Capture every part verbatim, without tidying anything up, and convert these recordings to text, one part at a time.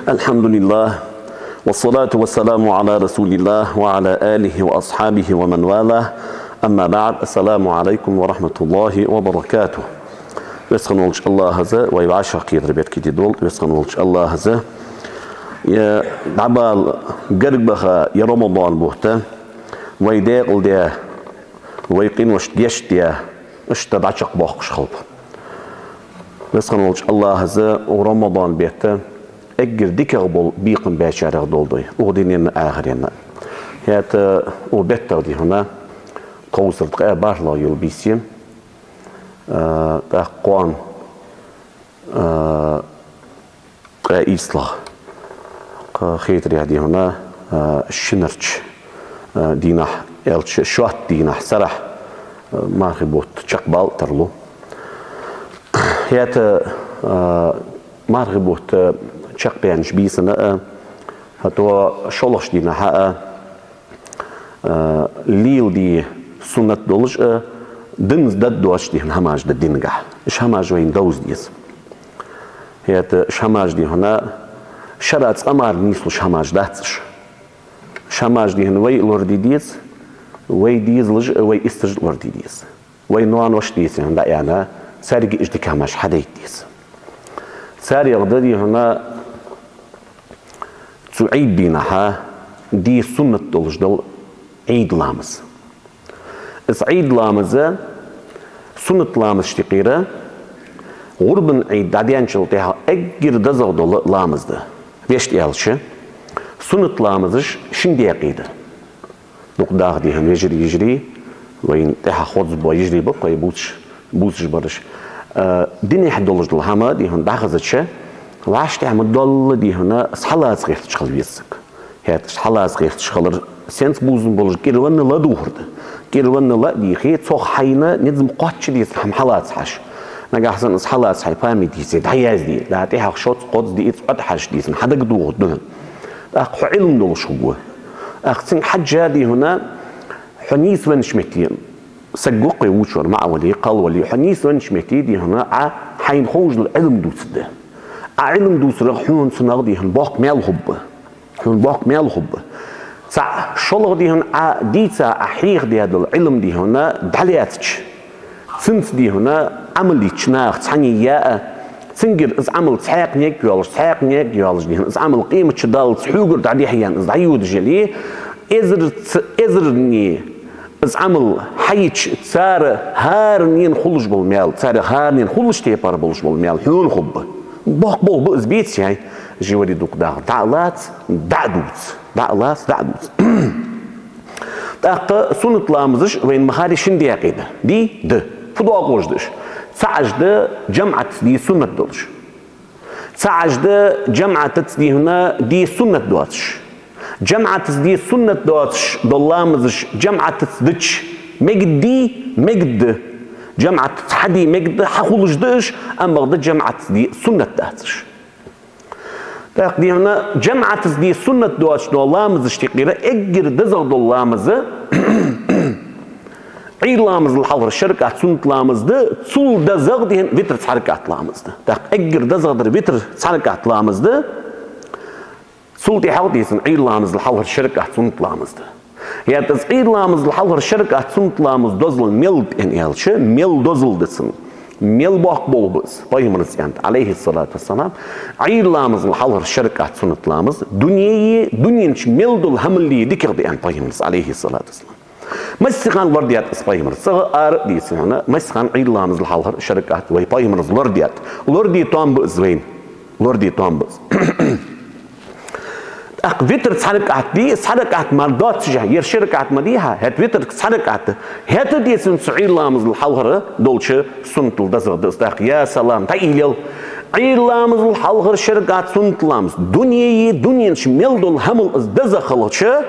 الحمد لله، والصلاة والسلام على رسول الله وعلى آله وأصحابه ومن والاه. أما بعد، السلام عليكم ورحمة الله وبركاته. Веза хинна волча АллахӀа вай вӀашагӀкхетар беркате долда, Веза хинна волча АллахӀа. Е дӀабала гаргабаха ер Рамадан бутт, вай декъала де, вай къиношта гешт де, иштта дӀачакхбоаккхаш хилба. Веза хинна волча АллахӀа укх Рамадан бетта эггара дикагӀа бола бекхам баьчарех долда вай, укх дунен а, ахарен а. ХӀаьта укх беттах дий хьона кховзткъа ткъаь бархӀлагӀа йола бийса я, а, тӀаккха кхоана, а, ткъаь ийслагӀа. Кхы хетарехь дий хьона, а, шинарча, а, дийнахьа, аьлча шоатта дийнахьа сарахьа, а, мархий бутт чакхбала тарлу. ХӀаьта, а, мархий бутт чакхбаьннача бийсан а, хӀаьта шоллагӀча дийнахьа а, а, леладе суннат долаш а, динца дад доацаш дий хьона хӀамаш да динагахьа. Уж хӀамаш вайна довза деза. ХӀаьта уж хӀамаш дий хьона шарӀаца къамаьл нийслуш хӀамаш дац уж. Уж хӀамаш дий хьона вай а лораде деза, вай дезалаш а, вай истаж а лораде деза. Вай ноаноша дийцар хьона дӀааьнна, царга уж дика хӀамаш хьадайта деза. Царех да дий хьона цу Ӏийда дийнахьа де суннат долаш дола Ӏийда ламаз. Из Ӏийда ламаз суннат ламазашта юкъера гӀурбан Ӏийда дӀадаьнначул тӀехьагӀа эггара дезагӀа дола ламаз да. Вешта аьлча, суннат ламазаш шин даькъе да. Дукха даха дий хьона, вежарий, йижарий, вайна тӀехьа хоза бола йижарий ба-кх вай бувцаш, бувцаш бараш. А, динехь долаш дола хӀама дий хьона дӀахазача, вӀаштӀехьа ма долла дий хьона из хьалаца гӀерташ хила веза саг. ХӀаьта из хьалаца гӀерташ хилар сенца бувзам болаш, кӀирвенна ладувгӀар да. КӀирвенна ладийгӀе, цох хьайна низ ма кхоачча деза хӀама хьалаца хьажа. Нагахьа санна из хьалаца хьай память йийце, дӀаязде, дӀа тӀехьагӀа шозза, кхозза, диъазза, ӀотӀахьажа деза, хьадагадоагӀаргда хьона. ТӀаккха хьо Ӏилма долаш хургва. ТӀаккха цунга хьежжа дий хьона, хьо нийсвеннача метте, саг ва-кх вай вувцаш вар, маӀа вале, кхалла вале, хьо нийсвеннача метте дий хьона Ӏа хьайна ховш дола Ӏилма дувцаргда. Ӏа Ӏилма дувцарах хьона цунах дий хьона боккха маьл хургба. Хьона боккха маьл хургба. ЦаӀ, шоллагӀа дий хьона Ӏа дийца, Ӏа хьехадаь дола Ӏилма дий хьона дӀалаьцача, цунца дий хьона Ӏамал йича наха цхьанне яа, цунгара из Ӏамал цхьаькханега йоалаш, цхьаькханега йоалаш дий хьона из Ӏамал къематча даллалца хьогара дӀадехьаяьнна из дӀайодаш яле, эзарца, эзарне из Ӏамал хьайича, цар хӀаранена хулаш бола маьл, цар хӀаранена хулаш тайпара болаш бола маьл хьона хургба. Боккха болх ба из, беций хьай? Живари дукха даха, дӀа а лаца, дӀа а дувца. ДӀа а лаца, дӀа а дувца. ТӀаккха суннат ламазаш вайна ма харра шин даькъе да. Дий? Да. Фу доагӀаш да уж? ЦаӀаш да жамаӀатаца де суннат долаш. ЦаӀаш да жамаӀатаца дий хьона де суннат доацаш. ЖамаӀатаца де суннат доацаш дола ламазаш жамаӀатаца дича мегаргдий? Мегаргда. ЖамаӀатаца хьаде мегаргда, хьахулаш да уж, амма бакъда жамаӀатаца де суннат дац уж. ТӀаккха дий хьона жамаӀатаца де суннат доацаш дола ламазашта юкъера эггара дезагӀа дола ламаз Ӏийд ламазал хьалхара ши ракаӀат суннат ламаз да, цул дезагӀа дий хьона витр цхьа ракаӀат ламаз да. ТӀаккха эггара дезагӀдар витр цхьа ракаӀат ламаз да, цул тӀехьагӀа дий хьона Ӏийд ламазал хьалхара ши ракаӀат суннат ламаз да. ХӀаьта из Ӏийд ламазал хьалхара ши ракаӀат суннат ламаз дозал мел да аьнна аьлча, мел дозал да цун, мел боккха болх ба из, пайхамара аьннад, Ӏалайхи ссалату вассалам, Ӏийд ламазал хьалхара ши ракаӀат суннат ламаз дунеи дунен чу мел долча хӀамаллеи дикагӀа да аьннад пайхамара, Ӏалайхи ссалату вассалам. Массахана лорадаьд из пайхамара, цӀагӀа а, ара а дийца хьона, массахана Ӏийд ламазал хьалхара ши ракаӀат вай пайхамара лорадаьд. Лораде тоам ба из вайна. Лораде тоам ба из. ТӀаккха витр цхьа ракаӀат дий, цхьа ракаӀат мара доаццаш, ер ши ракаӀат ма дий хьа, хӀаьта витр цхьа ракаӀат да. ХӀаьта деций цу Ӏийд ламазал хьалхара долча суннатал дезагӀа да из. ТӀаккха, я салам, дӀаийлел. Ӏийд ламазал хьалхара ши ракаӀат суннат ламаз дунеи дунен чу мел дола хӀамал из дезагӀа хилча,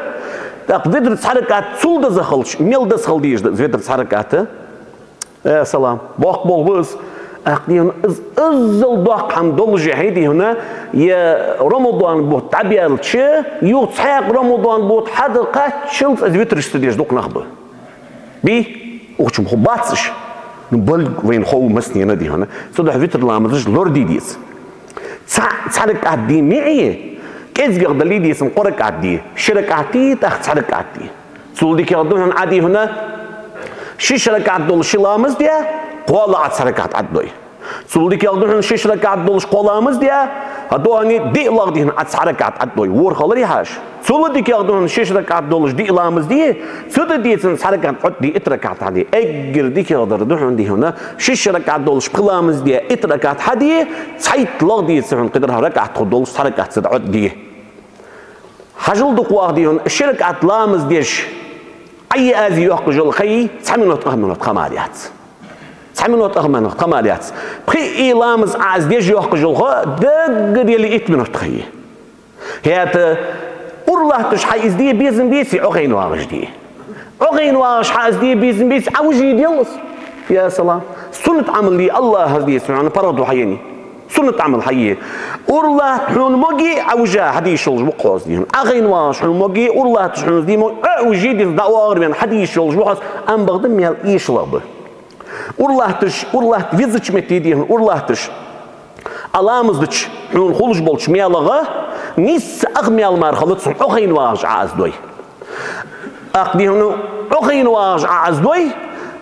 тӀаккха витр цхьа ракаӀат цул дезагӀа хилча, мел деза хила дезаш да из витр цхьа ракаӀат? Э, салам. Боккха болх ба из. ТӀаккха дий хьона из иззал доккха хӀама долаш хьай дий хьона, е Рамадан бутт дӀабаьлча, юха цхьаькха Рамадан бутт хьада кхаччалца из витрашца деш дукха нах ба. Бий? Укх чу ма хул бац уж. Ну, болга вайна хов массанена дий хьона. Цудухьа витр ламазаш лораде деза. Цхьа, цхьа ракаӀат де меӀе, Эзгах дале, дийцар, кхо ракаӀат де, ши ракаӀат де, тӀаккха цхьа ракаӀат де. Цул дикагӀа да хьона Ӏа, дий хьона, шишша ракаӀат долаш ши ламаз де, кхоалагӀа цхьа ракаӀат Ӏаддой. Цул дикагӀа да хьона шишша ракаӀат долаш кхо ламаз де, а дохани диълагӀа, дий хьона, Ӏа цхьа ракаӀат Ӏаддой. ВорхӀ хиларий хьа уж? Цул дикагӀа да хьона шишша ракаӀат долаш диъ ламаз де, цу тӀа, дийцар, цхьа ракаӀат Ӏотде, итт ракаӀат хьаде. Эггара дикагӀдар да хьона, дий хьона, шишша ракаӀат долаш пхи ламаз де, итт ракаӀат хьаде, цхьайттлагӀа, дийцар, хьона кхыдар ракаӀат хургдолаш цхьа ракаӀат цу тӀа Ӏотде. Хьажал, дукха ваха, дий хьона, ши ракаӀат ламаз деш, Ӏайи Ӏази йоаккхаш йола ха йий, цхьа минот, ах минот ха мара яц. Цхьа минот, ах минот ха мара яц. Пхи ламаз Ӏа из деш йоаккхаш йола ха даггара яле итт минот ха я. ХӀаьта, ура латташ хьа из де безам беций, Ӏохайна вагӀаш де. Ӏохайна вагӀаш хьа из де безам беций, Ӏа вижа дел из. Я салам. Суннат Ӏамал е, АллахӀа, дийцар, хьона паргӀато хьаеннай. Суннат Ӏамал хьае. Ура латт хьона моге, Ӏа вижа хьадеш йолаш ва-кх хьо из, дий хьона. Ӏохайна вагӀаш хьона моге, ура латташ хьона из де моге, Ӏа вижа, дий хьона, дӀавагӀар вена хьадеш йолаш ва хьо из, амма бакъда мел эшалагӀа ба. Ура латташ, ура латта везача метте, дий хьона, ура латташ Ӏа ламаз дича хьона хулаш болча маьлагӀа нийсса ах маьл мара хилац хьона Ӏохайна вагӀаш Ӏа из дой. ТӀаккха, дий хьона, Ӏохайна вагӀаш Ӏа из дой,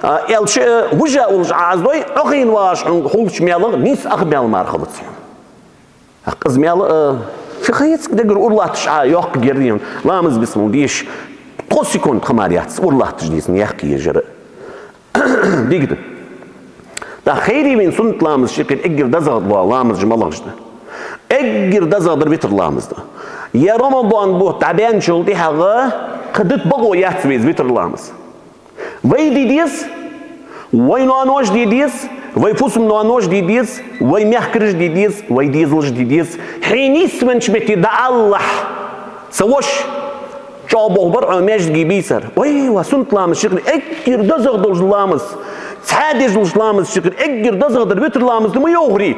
а, аьлча, а, вижа уллаш Ӏа из дой, Ӏохайна вагӀаш хьона хулача маьлагӀа нийсса ах маьл мара хилац хьона. ТӀаккха из маьл, а, фу хецк даггара ура латташ Ӏа йоаккхаргьяр, дий хьона, ламаз бисмал деш, тхо секунд ха мара яц, ура латташ, дийцар, яьккха езар. Дика да. ТӀаккха хайрийна суннат ламазашта юкъера эггара дезагӀа дола ламазаш малагӀаш да? Эггара дезагӀдар витр ламаз да. Е Рамадан бутт дӀабаьнначул тӀехьагӀа кхы дита бакъо яц вай из витр ламаз. Вай де деза, вай ноаноша де деза, вай фусам-ноаноша де деза, вай мехкараш де деза, вай дезалаш де деза. Хьона нийсвеннача метте дӀаалалахь, са воша. ЧӀоагӀа болх бар Ӏа маьждиге бийцар. Вай, ва, суннат ламазашта юкъера эггара дезагӀа долаш ламаз. Цхьа дезалаш ламазашта юкъера эггара дезагӀдар витр ламаз да ма йоахарий.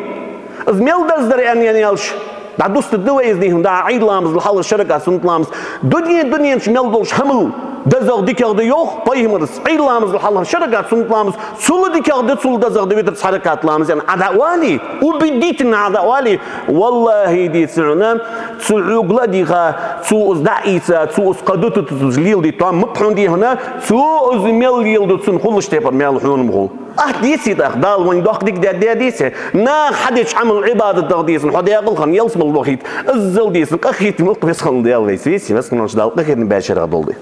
Из мел дезадар аьнна, аьнна аьлча, дӀадустаргда вай из, дий хьона, дӀа Ӏийд ламазал хьалха ши ракаӀат суннат ламаз. Дунен, дунен чу мел долаш хӀамал дезагӀа, дикагӀа да йоах пайхамара. Ӏийд ламазал хьалха ши ракаӀат суннат ламаз, цул дикагӀа да, цул дезагӀа да витр цхьа ракаӀат ламаз аьнна Ӏа дӀаоале, убедительно Ӏа дӀаоале, валлахӀи, дийцар хьона, цу хьога ла а дийха, цо из дӀа а ийца, цо из кхы дутаргдолаш леладе тоам ма ба хьона, дий хьона, цо из мел леладу, цунна хулаш тайпара маьл хьона ма хул. Ах, деций тӀаккха, Дала вайна доккха дика даьд, даьд, деций? Наха хьадеча Ӏамал-Ӏибадатах, дийцар, хьо декъала хинна ялсмала вахийта, иззал, децар, къахетам лу-кх Веза хинна Даьла вайца, веций, Веза хиннача Дала къахетам баьчарех долда.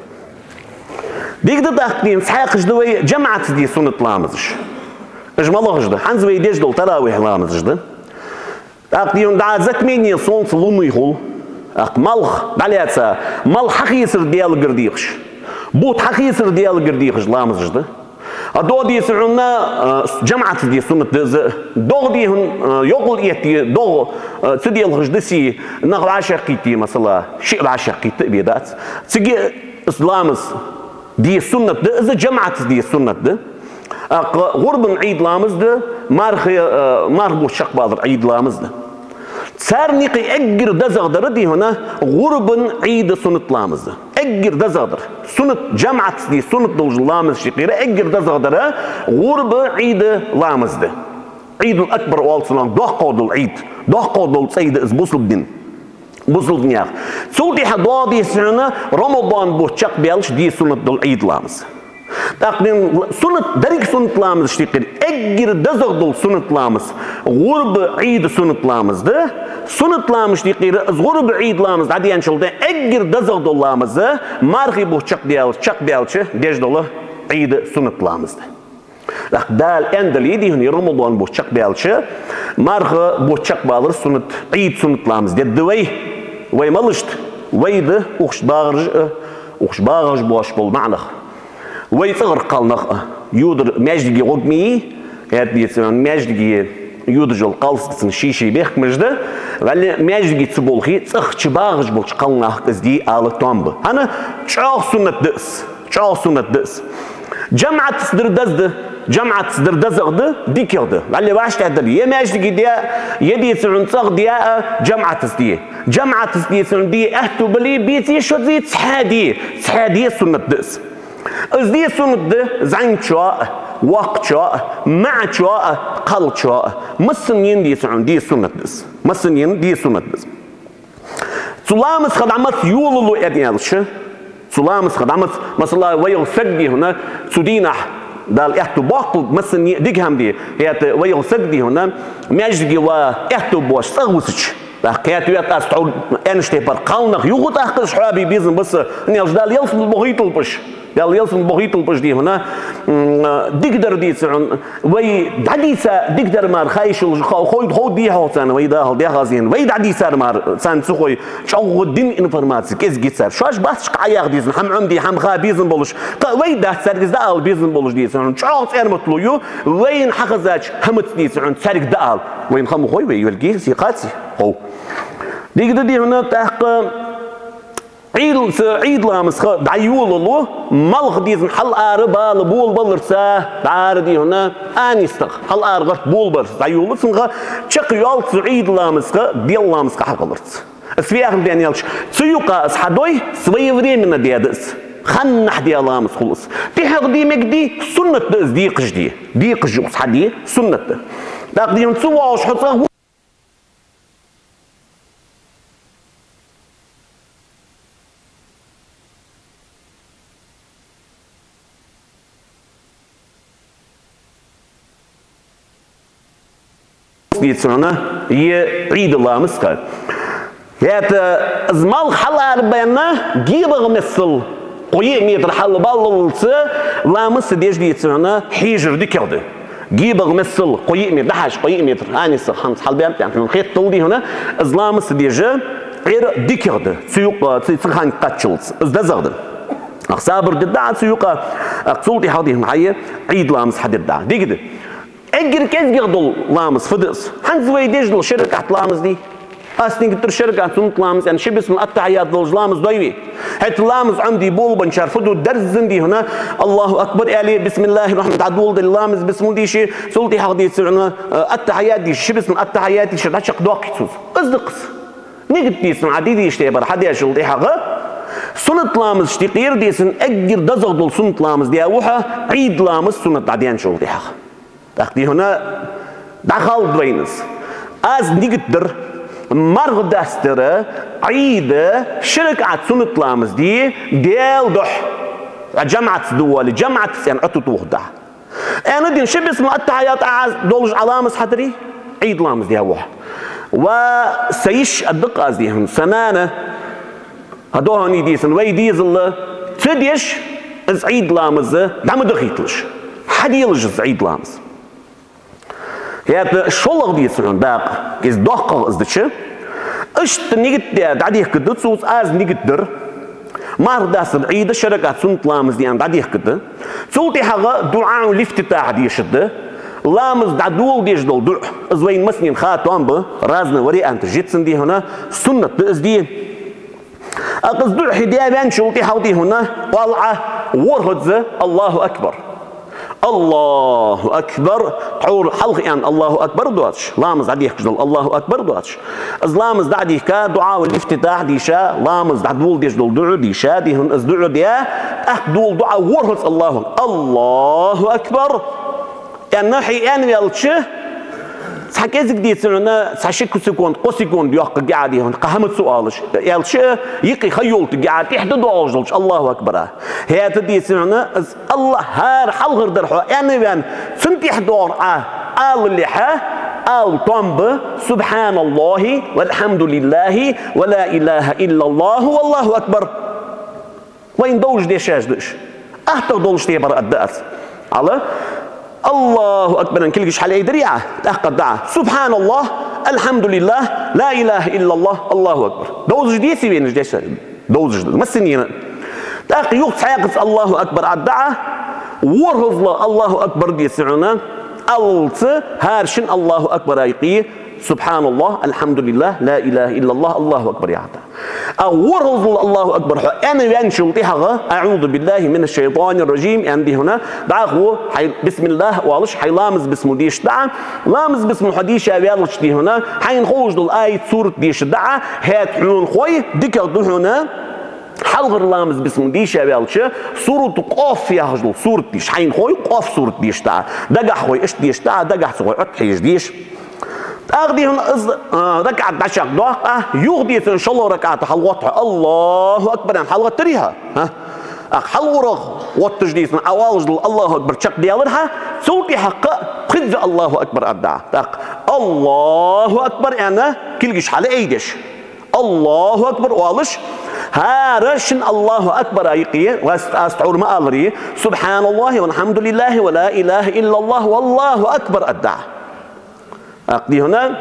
Дика да тӀаккха, дий хьона, цхьаькхаш да вай жамаӀатаца де суннат ламазаш. Уж малагӀаш да? ХӀанз вай деш дола таравихь ламазаш да. ТӀаккха, дий хьона, дӀа затмение солнца, луны хул. ТӀаккха малх дӀалаьца, малх хьахецар Даьлагара дехаш, бутт хьахецар Даьлагара дехаш ламазаш да. А догӀа, дийцар хьона, а, жамаӀатаца де суннат да из. ДогӀа, дий хьона, а, йокъал этте, догӀа, а, ца делхаш да сий, нах вӀашагӀкхийтте, масала, шиъ вӀашагӀкхийтта а бе дац. Цига из ламаз де суннат да, из жамаӀатаца де суннат да. ТӀаккха гӀурбан Ӏийд ламаз да, мархий, э, марха бутт чакхбалара Ӏийд ламаз да. Царна юкъе эггара дезагӀдар, дий хьона, гӀурбан Ӏийда суннат ламаз да. Эггара дезагӀдар. Суннат, жамаӀатаца де суннат долча ламазашта юкъера эггара дезагӀдар гӀурба Ӏийда ламаз да. Ӏийдул-Акбар оал цунах, доккхагӀа дола Ӏийд, доккхагӀа дола цӀай да из бусалба дина. Бусалба динах. Цул тӀехьа догӀа, дийцар хьона, Рамадан бутт чакхбаьлча де суннат дола Ӏийд ламаз. ТӀаккха, дий хьона, суннат, деррига суннат ламазашта юкъера эггара дезагӀа дола суннат ламаз гӀурба Ӏийда суннат ламаз да. Суннат ламазашта юкъера из гӀурба Ӏийда ламаз дӀадаьнначул тӀехьа эггара дезагӀа дола ламаз мархий бутт чакхдаьл-, чакхбаьлча деш дола Ӏийда суннат ламаз да. ТӀаккха Дала аьннадале, дий хьона, е Рамадан бутт чакхбаьлча, марха бутт чакхбалара суннат, Ӏийда суннат ламаз дергда вай. Вай малашта? Вай да, укхаза багӀараш а, укхаза багӀаш боацаш бола маӀа нах. Вай цӀагӀара кхалнах а, йодар маьждиге гӀоргма йий, аьнна, дийцар хьона, маьждиге йодаш йола кхалсага цун ший-ший бехкамаш да, валлахӀи, маьждиге ца болхе, цӀагӀа чу багӀаш болча кхалнахага из де ала тоам ба. ХӀана? ЧӀоагӀа суннат да из. ЧӀоагӀа суннат да из. ЖамаӀатаца дар деза да, жамаӀатаца дар дезагӀа да, дикагӀа да. ВаллахӀи, вӀаштӀехьадале, е маьждиге де, е, дийцар хьона, цӀагӀа де а, жамаӀатаца де. ЖамаӀатаца, дийцар хьона, де аьттув бале, беце, шозза, цхьаь де, цхьаь де суннат да из. Из де суннат да зӀамигачоа а, воккхачоа а, маӀачоа а, кхалчоа а. Массанена, дийцар хьона, де суннат да из. Массанена де суннат да из. Цу ламазах дӀа маца йолалу аьнна аьлча, цу ламазах дӀа маца, масала, вайгӀа саг дий хьона, цу дийнахьа Дала аьттув боаккхалба массане а дика хӀама де, хӀаьта вайгӀа саг дий хьона, маьждиге ва аьттув боацаш цӀагӀа висача, тӀаккха кхетавет аз тхьовра аьннача тайпара кхалнах юха тӀаккха из хьоабе безам ба са, аьнна аьлча, Дала ялсмала бохийталба уж. Дала ялсмала бохийталба уж дий хьона, м, дикадар дийца хьона. Вай дӀадийца дикадар мара ха йиш йолаш, хов-, хов-, ховргдий-хьогӀ царна, вай дӀахо дехаза дий хьона. Вай дӀадийцар мара царна ца хой, чӀоагӀа дина информаци кӀезига я цар. Шоаш бац кхы Ӏояха дезаш, хӀама Ӏомаде, хӀама ха безам болаш. Кхы вай дац царга из дӀаала безам болаш дийца хьона. ЧӀоагӀа цӀермат лу ю, вайна хьахезача хӀамаца дийца хьона царга дӀаала. Вайна ха ма хой, вай йолга сий кхаций? Хов. Дика да дий хьона, тӀаккха Ӏийд-, ца Ӏийд ламазах дӀайолалу, малх дезаш хьал-ара бала болабаларца, дӀара дий хьона, анистагӀа хьал-ара гӀерта болабаларца дӀайолалу, цунах чакхйоал цу Ӏийд ламазах, даьла ламазах хьахиларца. Из фу яхар да аьлча, цу юкъа из хьадой, своевременно даь да из. Ханнахьа даь ламаз хул из. ТӀехьагӀа де мегаш дий, суннат да из декхаш де. Декхаш юкъе хьаде, суннат да. ТӀаккха дий хьона цу воагӀаш хьо цӀагӀа дийца хьона, е Ӏийд ламазах. ХӀаьта из малх хьал-ара баьнна, гебагӀа миссел кхо-йиъ метр хьалбаллалца ламаз ца деш дийца хьона хьежар дикагӀа да. ГебагӀа миссел кхо-йиъ метр, дӀахьажа, кхо-йиъ метр анистагӀа хӀанз хьалбаьннаб аьнна хеталу дий хьона, из ламаз ца деш Ӏер дикагӀа да. Цу юкъа, цу, цу хана кхаччалца. Из дезагӀа да. Ах, сабар дергда Ӏа цу юкъа, ах, цул тӀехьагӀа дий хьона хьае Ӏийд ламаз хьадергда Ӏа. Дика да. Эггара кӀезигагӀа дола ламаз фу да из? ХӀанз вай деш дола ши ракаӀат ламаз дий? Аз нигат дир ши ракаӀат суннат ламаз аьнна, ши бисмал аттахьият долаш ламаз дой вай? ХӀаьта ламаз Ӏомаде болабенначар фу ду, дерззина дий хьона, Аллаху акбар аьле, бисмиллахир рахман, дӀадоладелла ламаз бисмал дийше, цул тӀехьагӀа дийца хьона, э, аттахьият дийша, ши бисмал аттахьият дийша, дӀачакхдоаккхий цо из. Из да-кх из. Нигат дийца хьона Ӏа де дезача тайпара хьадеш тӀехьагӀа, суннат ламазашта юкъера дийца хьона эггара дезагӀа дола суннат ламаз даь ва хьо, Ӏийд ламаз суннат дӀадаьнначул тӀехьагӀа. ТӀаккха дий хьона дӀахалда вайна из. Аз нигат дир, марха дастара Ӏийда ши ракаӀат суннат ламаз де, Даьла духьа. Ӏа жамаӀатаца да воале, жамаӀатаца аьнна, Ӏотутта вохаргда Ӏа. Аьнна дий хьона, ши бисмал аттахьият Ӏа долаш Ӏа ламаз хьадаьрий, Ӏийд ламаз даь ва хьо. Ва са йиша, аргда-кх аз дий хьона, са нана, хьадоагӀий дийца хьона, вай дезал ца деш, из Ӏийд ламаз дӀа ма дахийталаш. Хьаделаш из Ӏийд ламаз. ХӀаьта шоллагӀа дийца хьона дакъа, из доккхагӀа из дича, иштта нигат даь дӀадехкаргда цо из, аз нигат дир, марха дастара Ӏийда ши ракаӀат суннат ламаз де аьнна дӀадехкаргда. Цул тӀехьагӀа дуӀаул-ифтитахь дешаргда. Ламаз дӀадоладеш дола дуӀа, из вайна массанена ха тоам ба, разные варианташ я цун дий хьона, суннат да из де. ТӀаккха из дуӀа хьадаь ваьнначул тӀехьагӀа дий хьона, оал Ӏа ворхӀазза Аллаху акбар. Аллаху акбар. Тхьовра хьалха аьнна Аллаху акбар доацаш, ламаз дӀадехкаш дола Аллаху акбар доацаш. Из ламаз дӀа а дийхка, дуӀаул-ифтитахь дийша, ламаз дӀадоладеш дола дуӀа дийша, дий хьона, из дуӀа даь, тӀаккха дола дуӀа ворхӀазза Аллаху, Аллаху акбар аьнна, хьааьнна ваьлча, цхьа кӀезига дийца хьона, цхьа ши секунд, кхо секунд йоаккхаргья Ӏа дий хьона, кхы хӀама ца оалаш. Аьлча, юкъе ха йолийтаргья Ӏа, тӀехьа дӀадоагӀаш долча Аллаху акбара. ХӀаьта дийца хьона, из Аллаху, хӀара хьалхардар хьо аьнна ваьнна, цунна тӀехьа доагӀар Ӏа алалехьа, ала тоам ба: «Субхьаналлахи, валхьамдулиллахи, ва ла илаха иллаллаху, валлаху акбар». Вайна довзаш дешаш да уж. АттагӀа долаш тайпара аргда аз. Ала, Аллаху акбар аьнна кулгаш хьалъайдарий Ӏа, тӀаккха аргда Ӏа: «Субхьаналлах, алхьамдулиллах, ла илаха иллаллах, Аллаху акбар». Довзаш деций вайна уж дешаш? Довзаш да. Массанена. ТӀаккха юха цхьаькхаза Аллаху акбар аргда Ӏа, ворхӀазза Аллаху акбар дийца хьона алалца, хӀара шин Аллаху акбара юкъе: «Субхьаналлах, алхьамдулиллах, ла илаха иллаллах, Аллаху акбар» яхаргда. А ворхӀазза Аллаху акбар хьо аьнна ваьнначул тӀехьагӀа: «АӀузу биллахи минаш-шайтӀанир-ражим», аьнна дий хьона, дӀахо хьай бисмиллах оалаш, хьай ламаз бисмал дешаргда Ӏа. Ламаз бисмал хьо дийша ваьлча дий хьона, хьайна ховш дола аят, сурат дешаргда Ӏа, хӀаьта хьона хой, дикагӀа да хьона, хьалхара ламаз бисмал дийша ваьлча, сурату Къоф яхаш дола сурат деша, хьайна хой, Къоф сурат дешаргда Ӏа. Дагахьа хой, иштта дешаргда Ӏа, дагахьа ца хой, Ӏоттахьежа деша. ТӀаккха дий хьона из, а, ракаӀат дӀачакхдоаккх Ӏа, юха дий хьона шоллагӀа ракаӀата хьалгӀотт хьо, Аллаху акбар аьнна хьалгӀаттарий хьо? ХӀа? ТӀаккха хьалгӀурах гӀотташ дий хьона Ӏа оалаш дола Аллаху акбар чакхдаьлар хьа, цул тӀехьагӀа пхезза Аллаху акбар аргда Ӏа. ТӀаккха Аллаху акбар аьнна кулгаш хьалъайдеш. Аллаху акбар оалаш, хӀара шин Аллаху акбара юкъе, вас-, аз тхьовра ма аллара, سبحان الله والحمد لله ولا إله إلا الله والله أكبر аргда Ӏа. ТӀаккха дий хьона,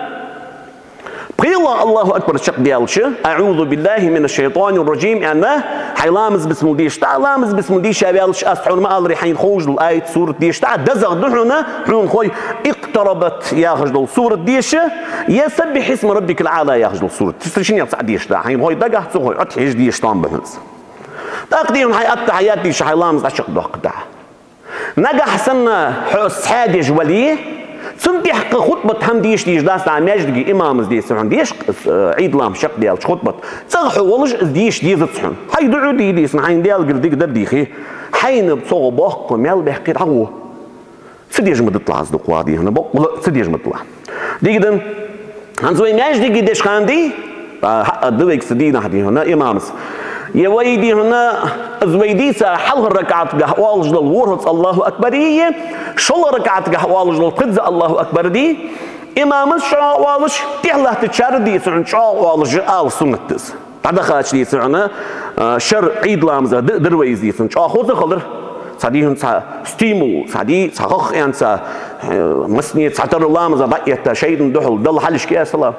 пхелагӀа Аллаху акбар чакхдаьлча, أعوذ بالله من الشيطان الرجيم аьнна, хьай ламаз бисмилла дешаш да, ламаз бисмилла дийша ваьлча, аз тхьовра ма аллара, хьайна ховш дола аят, сурат дешаш да, дезагӀа да хьона, хьона хой اقتربت яхаш дола сурат деша, е سبح اسم ربك الأعلى яхаш дола сурат. Цу шиннех цаӀ дешаш да, хьайна хой дагахь, цу хой Ӏотта хьежа дешаш тоам ба хьона из. ТӀаккха дий хьона хьай аттахьият дийша хьай ламаз дӀачакхдоаккхаргда Ӏа. Нагахь санна хьо цхьаь деш вале, цул тӀехьагӀа хутбат хӀама деша дезаш дац, маьждиге имамас дий хьона деш, э, Ӏийд ламаз чакхдаьлча хутбат. ЦӀагӀа хьо волаш из деша дезац хьона. Хьай дуӀа де дий хьона, хьайна Даьлагара дика дар дийхе, хьайна цогӀа боккха маьл баьккхе дӀагӀо. Ца деш ма диталахь из дукха ваха дий хьона, боккъала а ца деш ма диталахь. Дика да, хӀанз вай маьждиге деш хана дий, а, хьа-, а, да вайга цу дийнахьа дий хьона имамас. Е вай дий хьона, из вай дийца хьалхарча ракаӀатагахь оалаш дола ворхӀазза Аллаху акбар е, шоллагӀа ракаӀатагахь оалаш дола пхезза Аллаху акбар дий, имамас чӀоагӀа оалаш, тӀехьалаттачар дий хьона чӀоагӀа оалаш ала суннат да из. ДӀадахача дий хьона, а, шера Ӏийд ламаза д-, дар вай из дий хьона чӀоагӀа хоза хилар. Цхьа дий хьона цхьа стимул, цхьа дий, цхьа хах аьнна цхьа, э, массане цхьатарра ламаза дӀаэтта, шайтӀан духьал, Далла хьалхашка эсала.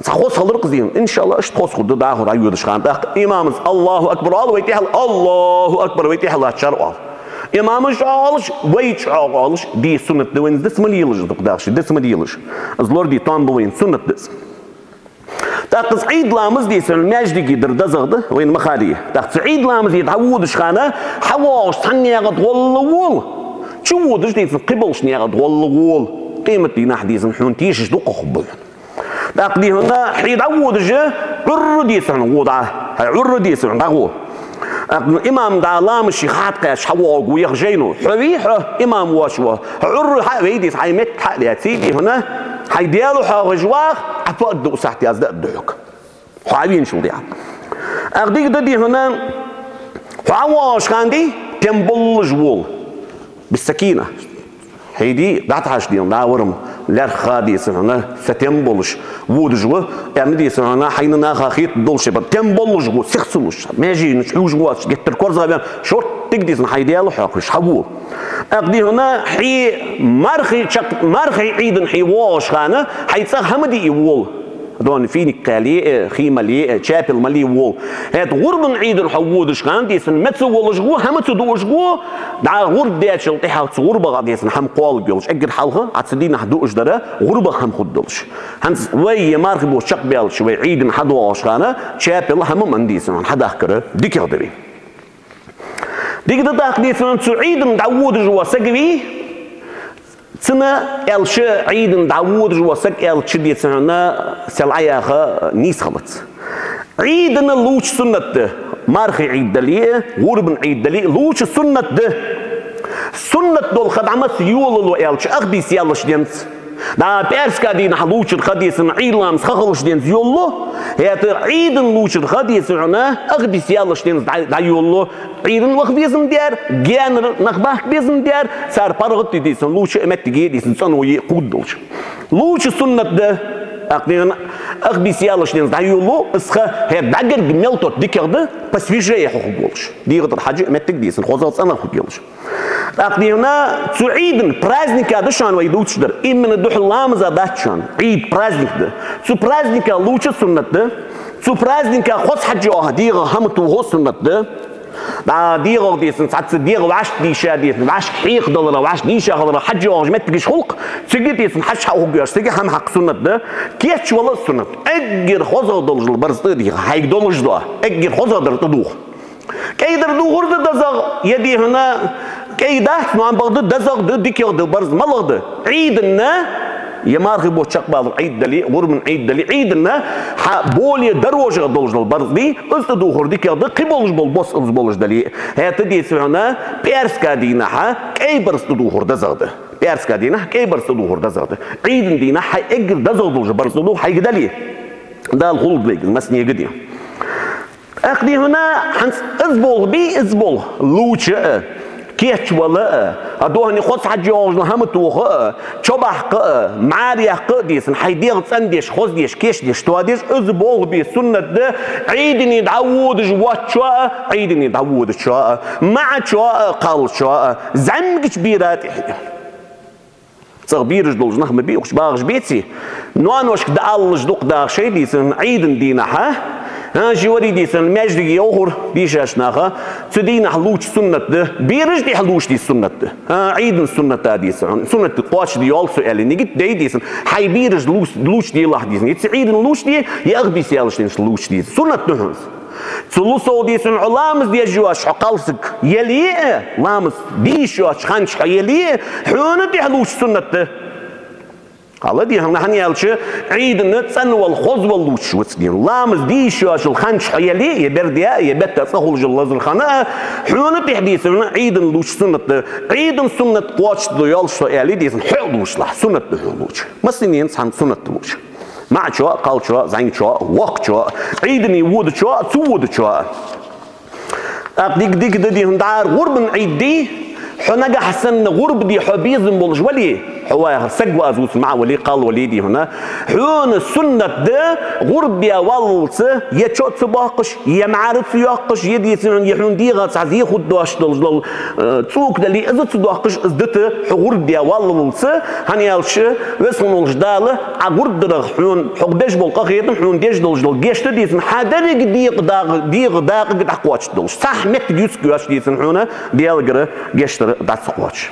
Цхьа хоза хилар из дий хьона. Иншаллахь, иштта хоза хургда дӀахо дӀайодаш хана. ТӀаккха имамас Аллаху акбар оал, вай тӀехьа-, Аллаху акбар, вай тӀехьалаттачар оал. Имамас чӀоагӀа оалаш, вай чӀоагӀа оалаш, де суннат да вайна из, диц ма лелаш, дукха дахаш, диц ма лелаш. Из лораде тоам ба вайна, суннат да из. ТӀаккха из Ӏийд ламаз дий хьона маьждиге дар дезагӀа да, вайна ма харра. ТӀаккха цу Ӏийд ламазе дӀаводаш хана, хьавоагӀаш цхьаннегӀа дӀагӀолла вола, чуводаш дий хьона кхыболча наькъа дӀагӀолла вола. Къематдийнахьа дий хьона хьона тешаш дукха хургба хьона. ТӀаккха дий хьона хьо дӀаводаш, Ӏурра дий хьона вода, хьай Ӏурра дий хьона дӀагӀо. ТӀаккха имам дӀа ламаз ше хьатӀакхаьчача хьавоагӀаргва яха жайно. Хьо вий хьо, имам воацаш ва. Хьо Ӏурра хьа а вайде, хьай метте хьа а даьце дий хьона, хьай Даьла хьоахавеш ваха, Ӏа фу аргда, из сахьате аз да аргда хьога. Хьо Ӏовеначул тӀехьагӀа. ТӀаккха дика да дий хьона, хьо ӀовоагӀаш хана дий, тем болаш вола. بالسكينة. Хьо дий, дӀатӀахьажа дий хьона, дӀа вар-м лаьрххӀа дий хьона, сатем болаш водаш ва, аьнна дий хьона, хьайна наха хетаргдолаш, тем болаш гӀо, сиха ца луш, маьженаш хьувш воацаш, геттара корзагӀваьнна, шорттига дий хьона, хьай Даьла хьоахавеш хьавола. ТӀаккха дий хьона, хьо мархий чакх-, мархий Ӏийдана хьо воагӀаш хана, хьай цӀагӀа хӀама дий вола. Дона финик кхаьле а, хий мале а, чапел мале вола. ХӀаьта гӀурбан Ӏийдана хьо водаш хана дий хьона, меца волаш гӀо, хӀама ца дуаш гӀо, дӀа гӀурба даьчул тӀехьагӀа цу гӀурбах дий хьона хӀама кхоалургйолаш, эггара хьалха, Ӏа цу дийнахьа дуаш дар гӀурбах хӀама хургдолаш. ХӀанз вай е мархий бутт чакхбаьлча вай Ӏийдана хьадоагӀаш хана, чапел хӀама ма дий хьона хьадахкар дикагӀа да вай. Дика да тӀаккха дий хьона цу Ӏийдана дӀаводаш вола саг вий, цунна аьлча, Ӏийдана дӀаводаш вола саг аьлча дий хьона сел Ӏа яха нийса хилац. Ӏийдана лувча суннат да, мархий Ӏийд дале а, гӀурбан Ӏийд дале а, лувча суннат да. Суннат дола ха дӀа маца йолалу аьлча, ах бийса яьлча денз. ДӀа пӀаьраска дийнахьа лувчар ха дий хьона, Ӏийд ламаз ха хилча денз йолалу, хӀаьта Ӏийдана лувчар ха дий хьона, ах бийса яьлча денз дӀа-, дӀайолалу, Ӏийдана ваха безам дар, гаьнара нах бахка безам дар, цар паргӀата дий хьона лувча а моттиге дий хьона цӀено е а кхувддолаш. Лувча суннат да, тӀаккха дий хьона, ах бийса яьлча денз дӀайолалу, из ха, хӀаьта дӀагарга мел тотта дикагӀа да, посвежее хьо хургволаш. ДегӀа тӀара хьажа а моттиг дий хьона, хозагӀа цӀенагӀа хургйолаш. ТӀаккха дий хьона цу Ӏийдана праздника да шоана вай дувцаш дар. Именно духхьал ламаза дац шоана. Ӏийд праздник да. Цу праздника лувча суннат да. Цу праздника хоза хьажа йоагӀа дегӀа хӀама тоха суннат да. ДӀа дегӀа дий хьона цхьацца дегӀа вӀашта дийша дий хьона, вӀашка хьекхадалара, вӀашта дийша хилара хьажа йоагӀаш моттигаш хул-кх, цига дий хьона хьажа хьа хургйоацаш, цига хӀама хьакха суннат да. Кийчвала а суннат. Эггара хозагӀа долаш дола барзкъа дий хьона, хьайга долаш дола, эггара хозагӀа дар тӀадувха. КӀай дар дувхар да дезагӀа, е дий хьона, кӀай дац, но ам бакъда дезагӀа да, дикагӀа да барзкъа малагӀа да. Ӏийдана, е мархий бутт чакхбалар Ӏийд дале а, гӀурбан Ӏийд дале а, Ӏийдана хьа более дорожагӀа долаш дола барзкъа дий, из тӀадувхар дикагӀа да, кхыболаш бола бос из болаш дале а. ХӀаьта дий хьона, пӀаьраска дийнахьа кӀай барзкъа тӀадувхар дезагӀа да. ПӀаьраска дийнахьа кӀай барзкъа духар дезагӀа да. Ӏийда дийнахьа хьай эггара дезагӀа долаш барзкъа духар хьайга дале, Дала гӀулакх дергда массанега а. ТӀаккха дий хьона, хӀанз из болх бий, из болх лувча а, кийчвала а, а духьал хоза хьаж йоагӀаш дола хӀама тоха а, чо баккха а, мӀара яккха а деза хьона, хьай дегӀ цӀендеш, хоздеш, кийчдеш, тоадеш, из болх бе суннат да, Ӏийдане дӀаводаш воацачоа а, Ӏийдане дӀаводачоа а, маӀачоа а, кхалчоа а, зӀамигача бера тӀехьа. ЦӀагӀа бераш долаш нах ма бий, укхаза багӀаш беций? Ноаношка дӀаалалуш дукха даха шоай деза хьона Ӏийда дийнахьа, а, жи варий деза хьона маьждиге йоахар дийшача наха, цу дийнахьа лувча суннат да, бераш тӀехьа лувча деза суннат да. А, Ӏийда суннат да деза хьона, суннат кхоачашде йоал со аьле, нигат дой деза хьона, хьай бераш лувча, лувчаделахь деза хьона. Е цу Ӏийда лувчаде, е ах бийса яллача дийнахьа лувча деза. Суннат да хьона из. Цул совгӀа деза хьона, хьо ламаз деш йоацаш хьо кхалсаг яле а, ламаз де йиш йоацача хана чу хьо яле а, хьона тӀехьа лувча суннат да. Хьал дий хьона, хӀана аьлча, Ӏийдана цӀенвала, хозвала лувчаш ва цу дийнахьа. Ламаз де йиш йоацача хана чу хьо яле а, е берда а, е бетта цӀагӀа хулаш йола лазар хана а, хьона тӀехьа деза хьона Ӏийда лувча суннат да. Ӏийда суннат кхоачашде йоал со аьле деза хьона, хьо а лувчалахь, суннат да хьона лувча. Массанена цхьана суннат да лувча. МаӀачоа а, кхалчоа а, зӀамигачоа а, воккхачоа а, Ӏийдане водачоа а, ца водачоа а. ТӀаккха дика, дика да дий хьона, дӀахо гӀурбан Ӏийд дий, хьо нагахьа санна гӀурба де хьо безам болаш вале, хьо вахар саг ва аз вувцаш, маӀа вале, кхал вале дий хьона, хьона суннат да гӀурба де валлалца е чо ца боаккхаш, е мӀара ца йоаккхаш, е деза хьона, е хьона дегӀаца хьа зе хургдоацаш долаш дола, э, цӀока дале, из ца доаккхаш, из дита хьо гӀурба де валлалца, хӀана аьлча, Веза хинна волча Дала Ӏа гӀурба дарах хьона, хьо беш бола къахетам, хьона деш долаш дола гешт деза хьона, хьа деррига дегӀа дакъа-, дегӀа дакъага дӀакхоачаш долаш, цхьа моттиг юск йоацаш деза хьона, хьона Даьлагара гешт дар дӀа ца кхоачаш.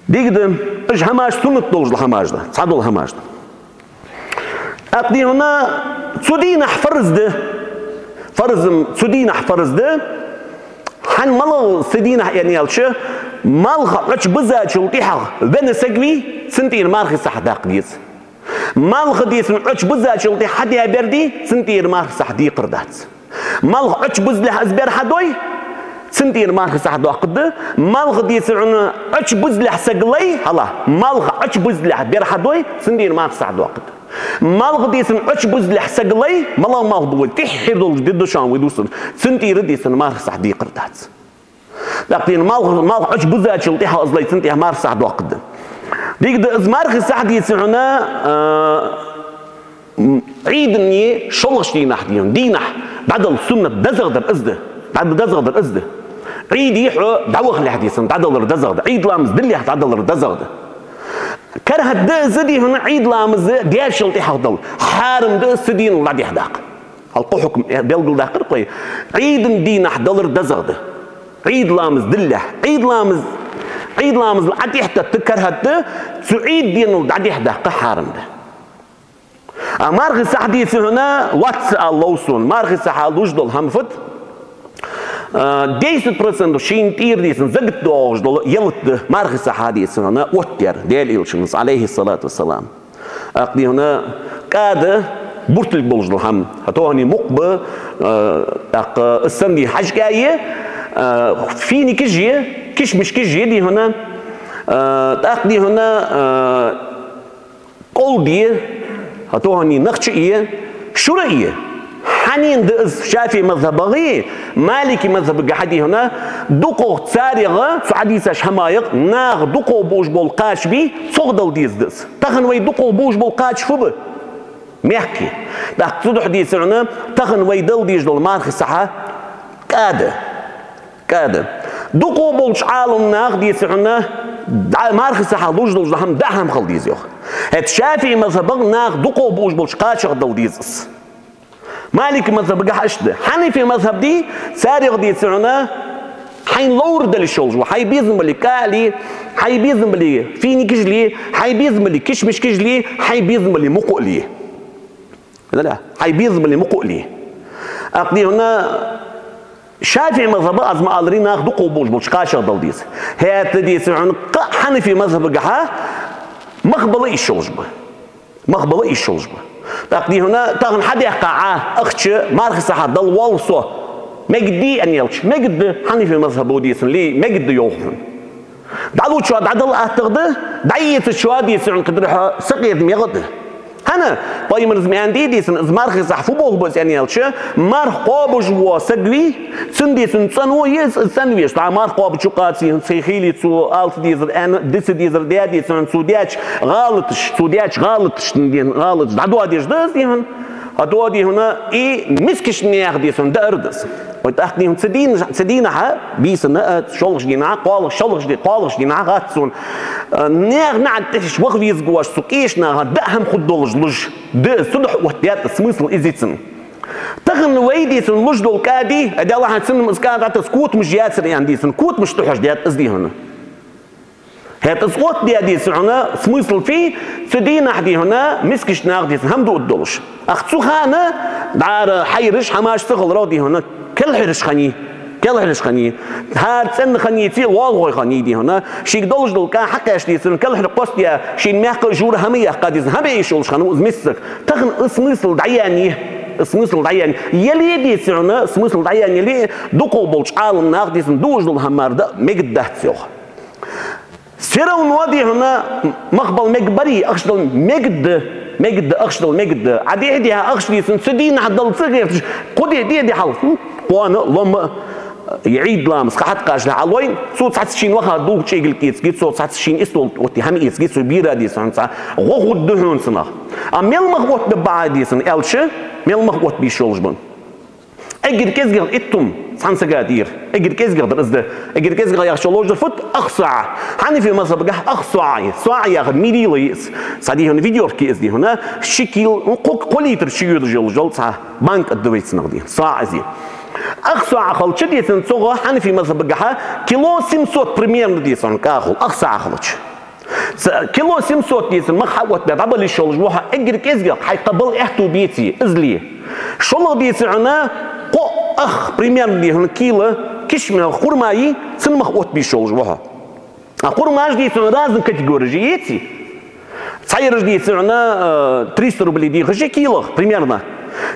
Дика да, уж хӀамаш суннат долаш дола хӀамаш да, цхьадола хӀамаш да. ТӀаккха дий хьона, цу дийнахьа фарз да. Фарз-м, цу дийнахьа фарз да. ХӀана, малагӀа цу дийнахьа аьнна аьлча, малх Ӏочубузачул тӀехьагӀа венна саг вий, цунна тӀера мархий сахьат даккха деза. Малх деза хьона Ӏочубузачул тӀехьагӀа хьадаь бер дий, цунна тӀера мархий сахьат декхар дац. Малх Ӏочубузалехь из бер хьадой, цунна тӀера мархий сахьат доаккхаргда. Малх деза хьона Ӏочубузалехь саг лай, хьала, малх Ӏочубузалехь бер хьадой, цунна тӀера мархий сахьат доаккхаргда. Малх деза хьона Ӏочубузалехь саг лай, малагӀа малх ба вай, тӀеххьара долаш ди да шоана вай дувцар, цунна тӀера деза хьона мархий сахьат декхар дац. ТӀаккха дий хьона малх, малх Ӏочубузачул тӀехьагӀа из лай, цунна тӀера мархий сахьат доаккхаргда. Дика да, из мархий сахьат деза хьона, а, М, Ӏийдане шоллагӀча дийнахьа дий хьона, дийнахьа дӀадала суннат дезагӀа дар из да. ДӀа-, дезагӀа дар из да. Ӏийде хьо дӀавахалехь деза хьона дӀадалар дезагӀа да. Ӏийд ламаз диллалехь дӀадалар дезагӀа да. КарахӀат да из дий хьона Ӏийд ламаз даьчул тӀехьагӀа дала. Хьарам да из цу дийнал дӀадехьадаккха. Хьалха хьукам, э, белгалдаккхар-кх вай. Ӏийда дийнахьа далар дезагӀа да. Ӏийд ламаз диллалехь. Ӏийд ламаз, Ӏийд ламазал Ӏотехьататта карахӀат да, цу Ӏийда денал дӀадехьадаккха хьарам да. А мархий сахьат деза хьона, вац ала лов сона. Мархий сахьат луш дола хӀама фуд? А, десять процентов шийна тӀера деза хьона закат доагӀаш дола ялат да мархий сахьат деза хьона оттадаьр Даьла Элчано, Ӏалайхи ссалату вассалам. ТӀаккха дий хьона кӀада буртилг болаш дола хӀама. ХӀаьта хьона мукъа ба, а, тӀаккха из санна дий хьажкӀа е, а, финикаш е, кишмишкаш е дий хьона, а, тӀаккха дий хьона, а, къовл е, хӀаьта хьона нахча е, шура е. Хьанна да из ШафиӀий мазхӀабагахьеи, Маликий мазхӀабагахьеи дий хьона, дукхагӀа царех, цу хьадисаш хӀамаех, наха дукхагӀа бувш бола кхача бий, цох дала деза да из. Тахан вай дукхагӀа бувш бола кхача фу ба? Мехка. ТӀаккха цудухьа деза хьона, тахан вай дала дезаш дола мархий сахьат кӀада. КӀада. ДукхагӀа болча Ӏаламнаха деза хьона, дӀа-, мархий сахьат луш долаш дола хӀама даа хӀама хила деза йоах. ХӀаьта ШафиӀий мазхӀабах наха дукхагӀа бувш болча кхачах дала деза из. Маликий мазхӀабагахьа иштта да. Хьанафий мазхӀаб дий, царех деза хьона, хьайна ловр дала йиш йолаш ва. Хьай безам бале кӀа ле, хьай безам бале финикаш ле, хьай безам бале кишмишкаш ле, хьай безам бале мукъа ле. Хьай безам бале мукъа ле. ТӀаккха дий хьона ШафиӀий мазхӀабах, аз ма аллара, наха дукхагӀа бувш болча кхачах дала деза. ХӀаьта деза хьона кхы а Хьанафий мазхӀабагахьа мах бала йиш йолаш ба. Мах бала йиш йолаш ба. ТӀаккха дий хьона тахан хьадаьккха Ӏа ахча мархий сахьат дала воалл со. Мегаргдий аьнна аьлча, мегаргда, Хьанафий мазхӀабо деза хьона ле, мегаргда йоах хьона. ДӀалучоа дӀадала аттагӀа да, дӀаэцачоа, дийцар хьона, кхы дӀа хьо сакъерда мегӀа да. ХӀана? Пайхамара ма аьннадий, дийцар хьона, из мархий сахь фу болх ба аьнна аьлча, марха кхоабаш вола саг вий, цун, дийцар хьона, цӀенву из, цӀенвеш. ДӀа марха кхоабача юкъа цун хийла цо ала ца дезар, аьнна, де ца дезар, де, дийцар хьона, цо даьча гӀалаташ, цо даьча гӀалаташ, дийхар хьона, гӀалаташ дӀадоадеш да из, дийхар хьона. А то, дийхар хьона, и мискача наьха, дийцар хьона, даар да из. Вай тӀаккха, дийхар хьона, цу дийнахьа, цу дийнахьа, бийсан а, шоллагӀча дийнахьа, кхоалагӀ-, шоллагӀча ди-, кхоалагӀча дийнахьа хац сона, а, наьха наӀарга тӀехьашка ваха везаш вола, цу къеча наха даа хӀама хургдолаш луш да из, цудухьа оттадаьд из, смысл из я цун. Тахан вай, дийцар хьона, луш дола кӀади, а, Даьллахьа, цунна-м из кӀа дӀатасса котамаш яцар аьнна, дийцар хьона, котамаш тӀахьожадаьд из, дийхар хьона. ХӀаьта из оттадаь, дийцар хьона, смысл фуй, цу дийнахьа, дийхар хьона, мискача наха, дийцар хьона, хӀама дуаргдолаш. Ах, цу хана дӀара хьайраш, хӀамаш ца хиларах, дийхар хьона, кӀалхараш хиннай, кӀалхараш хиннай. ХӀара цӀена хиннай, цӀе лоалахой хиннай, дийхар хьона. Шийга долаш дола кӀа хьакхаьчача, дийцар хьона, кӀалхара кхоссадаь, шийна мехка жура хӀама яьккха, дийцар хьона, хӀама бе йиш йолаш хиннав из миссаг. Тахан из смысл дӀаяьннай, из смысл дӀаяьннай. Яле, дийцар хьона, смысл дӀаяьннай яле, дукхагӀа болча Ӏаламнаха, дийцар хьона, дуаш дола хӀама мара даа мегаргдац йоах. Всё равно, дийхар хьона, мах бала мегаргбарий, ахча дала мегаргда, мегаргда, ахча дала мегаргда. Ӏа дехьа-дехьа ахча, дийцар хьона, цу дийнахьа дала ца гӀерташ, кхо ди де дехьал, хм, къона, лома, э, Ӏийд ламаз ха хьатӀакхачалехьа Ӏа лой, цо цхьацца шийна ваха дулх чӀегилг эцаргья, цо цхьацца шийна истола тӀа оттадаь хӀама эцаргья, цо бера, дийцар хьона, цхьа гӀо хургда хьона цунах. А мел мах оттабергба Ӏа, дийцар хьона, аьлча, мел мах оттабе йиш йолаш ба. Эггара кӀезигагӀа иттум цхьан сага тӀера. Эггара кӀезигагӀа дар из да. Эггара кӀезигагӀа яхачох ловш дар фуд? Ах саӀ. Хьанафий мазхабагахьа ах саӀ я. СаӀ яхар мерила я из. Цхьа, дийхар хьона, ведёрко я из, дийхар хьона. Ши кил, ну, кхо, кхо литр чуйодаш йола цхьа банка да вай цунах, дийхар хьона. СаӀ из я. Ах саӀ хилча, дийцар хьона, цох хьанафий мазхабагахьа кило семьсот примерно, дийцар хьона, кӀа хул. Ах саӀ хилча. Ца-, кило семьсот, дийцар хьона, мах хьаоттабаь дӀабала йиш йолаш ва хьо, эггара кӀезигагӀа хьай кхаъ бала аьттув беций, из ле. ШоллагӀа, дийцар хьона, кхо ах примерно, дийхар хьона, кила кишмах хурма йий, цун мах оттабе йиш йолаш ва хьо. А хурмаш, дийцар хьона, разный категореш я, эций. Цхьаяраш, дийцар хьона, э, триста рублей дехаш я килах, примерно.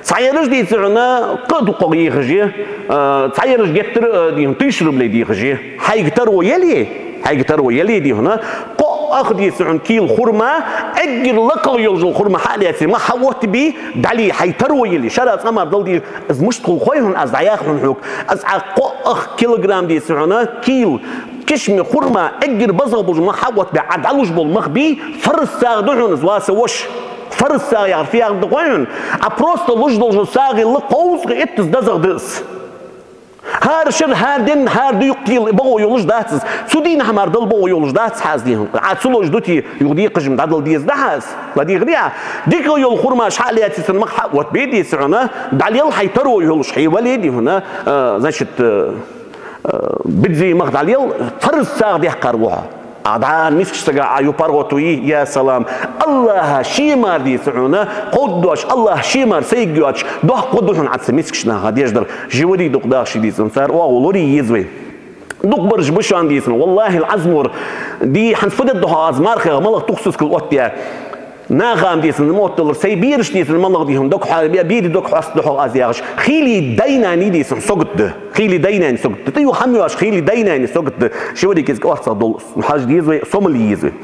Цхьаяраш, дийцар хьона, кхы а дукхагӀа ехаш я, э, цхьаяраш геттара, э, дийхар хьона, тысяча рублей дехаш я. Хьайга таро яле, хьайга таро яле, дийхар хьона, кхо ах, дийцар хьона, кила хурма, эггара лакхагӀа йолаш йола хурма хьа а лаьце, мах хьаоттабе, дӀале, хьай таро яле, шера цкъа мара дала дийхар, из мишта хул хой хьона, аз дӀаях хьона хьога, из Ӏа кхо ах килограмм, дийцар хьона, кила кишми хурма, эггара базагӀа болча мах хьаоттабе, Ӏа дӀалуш бола мах бий, фарз сагӀа да хьона из, ва са воша. Фарз сагӀа яхар фу яхар да хой хьона? Ӏа просто луш долча сагӀийла кховзткъеи иттаза дезагӀа да из. ХӀара шера, хӀара ден, хӀара ди юкъе тела бокъо йолаш дац из. Цу дийнахьа мара дала бокъо йолаш дац хьа из, дийхар хьона. Ӏа ца луш ду те, юха декхар ма дӀадала деза да хьа из. ЛадийгӀарий Ӏа? Дика йола хурмаш хьа а лаьце, цун мах хьаоттабе, дийцар хьона, дӀалел, хьай таро йолаш хье вале, дийхар хьона, э, значит, э, э, бизза мах дӀалел, фарз сагӀа даьккхар ва хьо. А дӀа мискача сага Ӏа юха паргӀато йе, я салам. АллахӀа ше мара, дийцар хьона, кховдадоацаш, АллахӀа ше мара сайга йоацаш, доккха гӀо да хьона Ӏа цу мискача наха деш дар. Живари дукха дахаш, дийцар хьона, цар оагӀув лорий еза вай. Дукха бараш ба шоана, дийцар хьона, валлахӀи ал-Ӏазим, ди хӀанз фу дергда хьо, аз мархех малагӀа тухсазкал оттаяь. Наха-м, дийцар хьона, мотталар, сай бераш, дийцар хьона, малагӀа, дийхар хьона, дог хьо-, бе-, бери дог хьоастаргда хьога аз яхаш. Хийла дай-нанеи, дийцар хьона, сагот да. Хийла дай-нанеи сагот да. ТӀаювха хӀама йоацаш хийла дай-нанеи сагот да. Ши вари кӀезига орцагӀа дола хьажа деза вай, сомал е еза вай.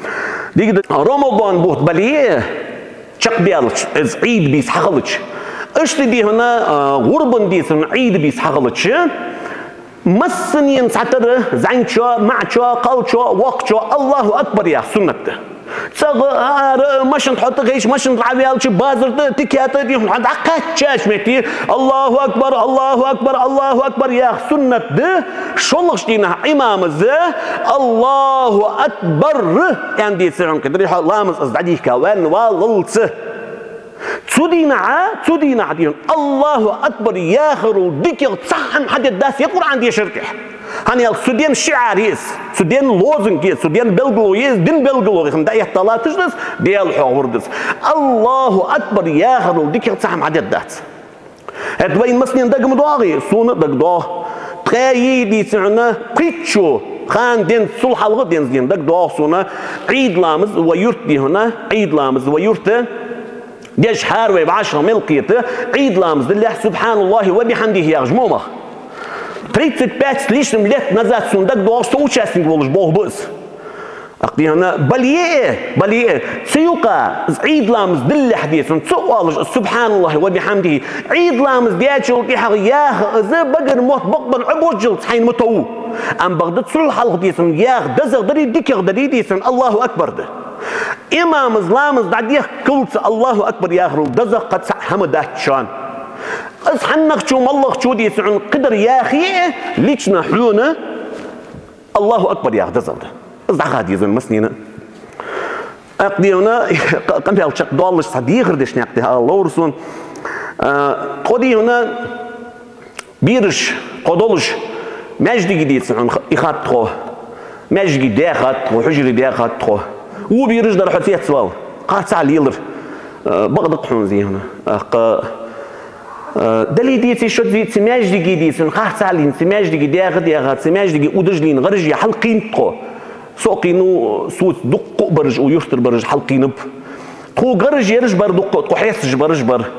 Дика да, Рамадан бутт бале, чакхбаьлча, из Ӏийд бийса хьахилча. Иштта, дийхар хьона, а, гӀурбан, дийцар хьона, Ӏийд бийса хьахилча, массанена цхьатарра, зӀамигачоа, маӀачоа, кхалчоа, воккхачоа «Аллаху акбар» яха суннат да. ЦӀагӀа, ара, машен тӀа хьо тӀахайча, машен тӀара Ӏоваьлча, базар тӀа, тикета, дийхар хьона, хьо дӀакхаьчача метте «Аллаху акбар, Аллаху акбар, Аллаху акбар» яха суннат да. ШоллагӀча дийнахьа имамас «Аллаху акбар» аьнна, дийцар хьона, кхы дӀа хьо ламаз из дӀадийхка ваьнна валлалца. Цу дийнахьа, цу дийнахьа, дийхар хьона, «Аллаху акбар» яхарал дикагӀа цхьа хӀама хьадергдац ер Къуръан дешара тӀехьа. ХӀана аьлча цу ден шиӀар я из, цу ден лозунг я из, цу ден белгало я из, дин белгало я из, хӀама дӀаэтта латташ да из, Даьла хьоахавар да из. «Аллаху акбар» яхарал дикагӀа цхьа хӀама хьадергдац. ХӀаьта вайна массанена дага ма доагӀий, сона а дага доагӀа. Ткъаь йиъ, дийцар хьона, кхоачча хана денз, цул хьалха денз, дийхар хьона, дага доагӀа сона, Ӏийд ламаз вай юрта, дийхар хьона, Ӏийд ламаз вай юрта деш, хӀара вай вӀашагӀ мел кхета, Ӏийд ламаз далехь «Субханаллахи ва бихьамдихи» яхаш мо мах. Тридцать пять с лишним лет назад сона дага доагӀаш, соучастник волаш болх ба из. Акъ, дий хьона, бале а, бале а, цу юкъа из Ӏийд ламаз диллалехь, деций хьона, цо оалаш из «سبحان الله وبحمده», Ӏийд ламаз даьчул тӀехьагӀа яха из багара мотт бакъбенна Ӏобожжалца хьайна ма тов. Амма бакъда цул хьалха, деций хьона, яха дезагӀа дарий, дикагӀа дарий, деций хьона, «الله أكبر» да. Имама из ламаз дӀадехкалца «الله أكبر» яхарал дезагӀа кхы цхьа хӀама дац шоана. Из хьаннахчо, маллагӀчо, деций хьона, кхыдар яхе а, лично хьона «الله أكبر» яха дезагӀа да. Из дӀаха деза вайна массанена. Акъ, дий хьона, къа-, къамаьл чакхдоалаш цхьа дехар деш никъ тӀа ала ловр сона. А, тхо, дий хьона, бераш, тхо долаш, маьждиге, деций хьона, ха-, ийхад тхо. Маьждиге даьхад тхо, хьужаре даьхад тхо. Во бераш дар хьо цецвала, кхы цхьа лелар. Э, бакъда-кх хьона из, дий хьона. Акъ, э, дале, деций, шо зе цу маьждиге, деций хьона, кхы цхьа лийна, цу маьждиге даьха-даьха, цу маьждиге удаш лийна гӀараш е хьалкхийнад тхо. Со а кхийнав, соца дуккха а бараш, укх юртара бараш хьалкхийнаб. Тхога гӀараш ераш бар дуккха, тхо хьесташ бараш бар.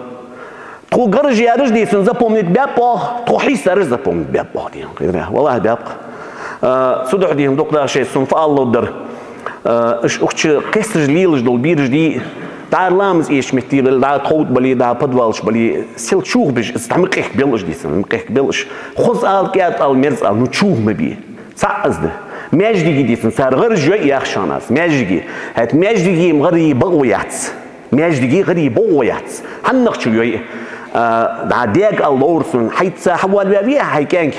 Тхога гӀараш яраш, деций хьона, запомнить баьб оаха, тхо хьийсараш запомнить баьб оаха, дий хьона, кхы дӀа. ВаллахӀи, баьб-кх. А, цудухьа, дий хьона, дукха даха шоай сона фу ала ловра дар. А, уж укх чу кхесташ лелаш дола бераш, дий, дӀара ламаз эшача метте бале, дӀа тховда бале, дӀа подвала чу бале, сел чухбеш, из дӀа ма къехкабелаш, деций хьона, ма къехкабелаш. Хоза ала, кӀаьда ала, мерза ала, ну чух ма бе. ЦаӀ из да. Маьждиге, деций хьона, цар гӀараш йой яхаш хана аз. Маьждиге. ХӀаьта маьждиге-м гӀаре бакъо яц. Маьждиге гӀаре бакъо яц. Хьаннахчо йой. А, дӀа даьга ала ловр сона, хьайца хьавоалаваь вий хьай кӀаьнк?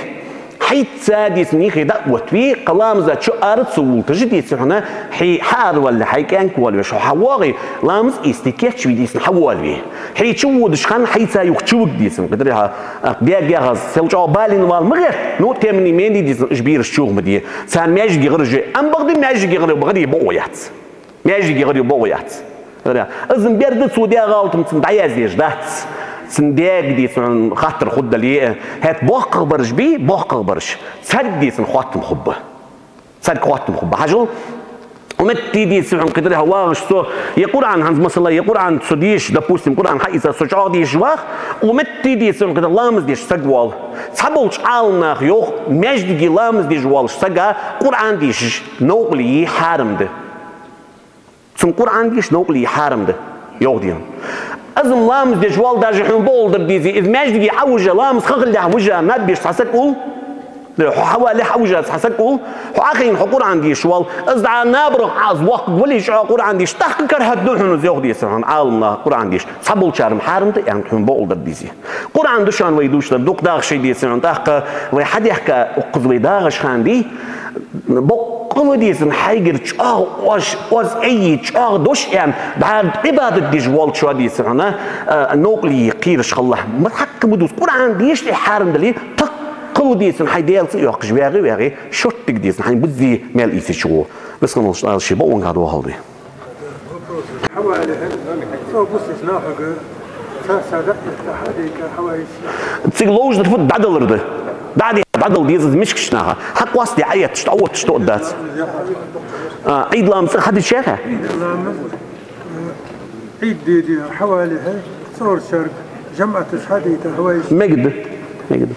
Хьайца, деций хьона, юхе дӀа а оттаве, кхы ламаза чу ара ца вувлийташ, деций хьона, хье хьаараваьле, хьай кӀаьнк воалавеш, хьо хьавоагӀе, ламаз эцде кийчве, деций хьона, хьавоалаве. Хье чуводача хана хьайца юха чувига, деций хьона, кхы дӀа, а, даьга яхаш, сел чӀоагӀа балийна вала ма гӀерта, ну, тем не менее, деций хьона, уж бераш чух ма де. Цар маьждиге гӀараш йой, амма бакъда маьждиге гӀаре, гӀаре бакъо яц. Маьждиге гӀаре бакъо яц. Из-м бер да, цо даь гӀалат-м цунна дӀаяздеш дац. Цун даьга, деций хьона, хаттар хургдале а. ХӀаьта боккхагӀа бараш бий, боккхагӀа бараш. Царга, деций хьона, хоаттам хургба. Царга хоаттам хургба. Хьажал, укх метте, деций хьона, кхы дӀа вагӀаш со, е Къуръан хӀанз, масала, е Къуръан со дешаш, допустим, Къуръан хьаийца со чӀоагӀа дешаш вах, укх метте, деций хьона, кхы дӀа ламаз деш саг воал. Цхьаболча Ӏаламнаха йоах, маьждиге ламаз деш воалаш сага Къуръан дешаш новкъа ле е хьарам да. Цунна Къуръан деша новкъа ле е хьарам да, йоах, дий хьона. Из-м ламаз деш воал, даже хьона бокъонца дар дезе, из маьждиге Ӏовижа, ламаз ха хилалехь вижа, наб беш цхьа саг ул, хьо хьавалалехь Ӏовижа цхьа саг ул, хьо Ӏохайна хьо Къуръан дешаш воал, из дӀа набарах Ӏа из воаккхаргвале, чӀоагӀа Къуръан деша, тӀаккха карахӀат да хьона из, йоах, деций хьона, Ӏаламнаха Къуръан деша. Цхьаболчар-м хьарам да аьнна хьона бокъонца дар дезе. Къуръан да шоана вай дувцаш дар, дукха даха шоай, деций хьона, тӀаккха вай хьадехка укхаза вай дагӀаш хана, дий, боккъала, деций хьона, хьайгара чӀоагӀа оаш, оаз айи, чӀоагӀа дош аьнна, дӀа Ӏибадат деш волчо, деций хьона, а, новкъа ле е кхераш хилалахь. Ма хьакха ма дувца, Къуръан деша тӀехьа хьарам дале, тӀаккха, деций хьона, хьай Даьлаца а йоаккхаш, вагӀе, вагӀе, шорттига, деций хьона, хьайна бизза мел ийцача гӀо. Весканалш Ӏалаши бакъонга дохал дий. Хьавале, цо бусалба нахага цхьа сага хьадайта, хьавайс. Цига ловш дар фуд, дӀадалар да. ДӀаде, дӀадала деза из мискача наха. Хьакъоастаде Ӏоэтташ, дӀаотташ тоъаргдац. А, Ӏийд ламаз цӀагӀа хьадича яхе? Ӏийд ламаз, э, Ӏийд ди дийнахьа хьавале, цӀорчарга жамаӀаташ хьадайта, хьавайс. Мегаргда. Мегаргда.